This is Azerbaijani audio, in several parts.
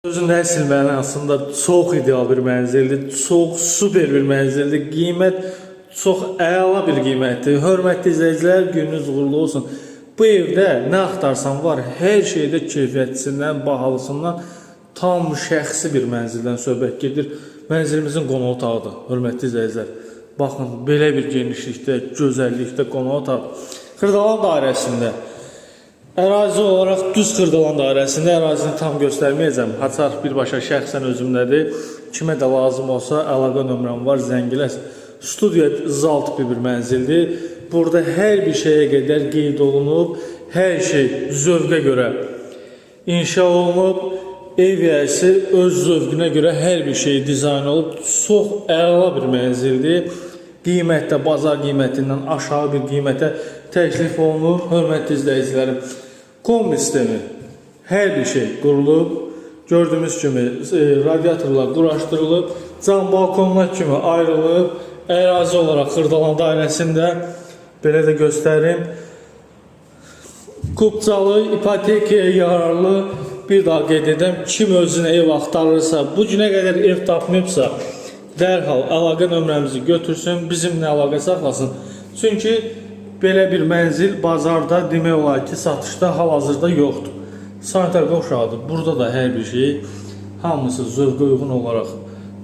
Sözün əsl mənasında çox ideal bir mənzildir, çox super bir mənzildir. Qiymət çox əla bir qiymətdir. Hörmətli izləyicilər, gününüz uğurlu olsun. Bu evdə nə axtarsan var, hər şeydə keyfiyyətlisindən, bahalısından tam şəxsi bir mənzildən söhbət gedir. Mənzilimizin qonaq otağıdır, hörmətli izləyicilər. Baxın, belə bir genişlikdə, gözəllikdə qonaq otağı. Xırdalan dairəsində. Ərazi olaraq düz Xırdalan dairəsində, ərazini tam göstərməyəcəm. Açar birbaşa şəxsən özümdədir. Kimə də lazım olsa əlaqə nömrəm var, zəng eləsin. Studiya zal tipi bir mənzildir. Burada hər bir şeyə qədər qeyd olunub, hər şey zövqə görə inşa olunub. Ev yiyəsi öz zövqünə görə hər bir şey dizayn olub. Çox əla bir mənzildir. Qiymətdə bazar qiymətindən aşağı bir qiymətə təklif olunur. Hörmətli izləyicilərim, kombi sistemi, hər bir şey qurulub. Gördüyünüz kimi radiatorlar quraşdırılıb, cam balkonlar kimi ayrılıb. Ərazi olaraq Xırdalan dairəsində, belə də göstərim. Kupçalı, ipotekaya yararlı, bir daha qeyd edirəm, kim özünə ev axtarırsa, bu günə qədər ev tapmayıbsa, dərhal əlaqə nömrəmizi götürsün, bizimlə əlaqə saxlasın. Çünki belə bir mənzil bazarda demək olar ki, satışda hal-hazırda yoxdur. Sanitar qovşağıdır. Burada da hər bir şey hamısı zövqə uyğun olaraq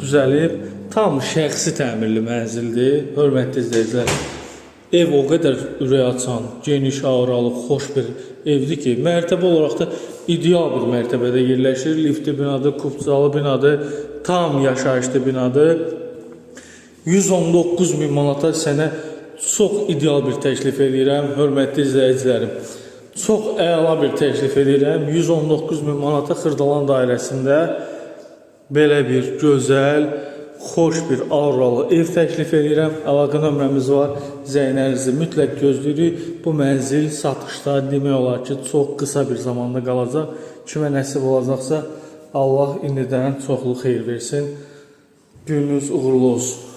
düzəlib. Tam şəxsi təmirli mənzildir. Hörmətli izləyicilər, ev o qədər ürək açan, geniş, auralı, xoş bir evdir ki, mərtəbə olaraq da ideal bir mərtəbədə yerləşir. Liftli binadır, kupçalı binadır, tam yaşayışlı binadır. 119 min manata sənə çox ideal bir təklif eləyirəm, hörmətli izləyicilərim. Çox əla bir təklif eləyirəm. 119 min manata Xırdalan dairəsində belə bir gözəl, xoş bir auralı ev təklif eləyirəm. Əlaqə nömrəmiz var. Zənglərinizi mütləq gözləyirik. Bu mənzil satışda demək olar ki, çox qısa bir zamanda qalacaq. Kimə nəsib olacaqsa, Allah indidən çoxlu xeyir versin. Gününüz uğurlu olsun.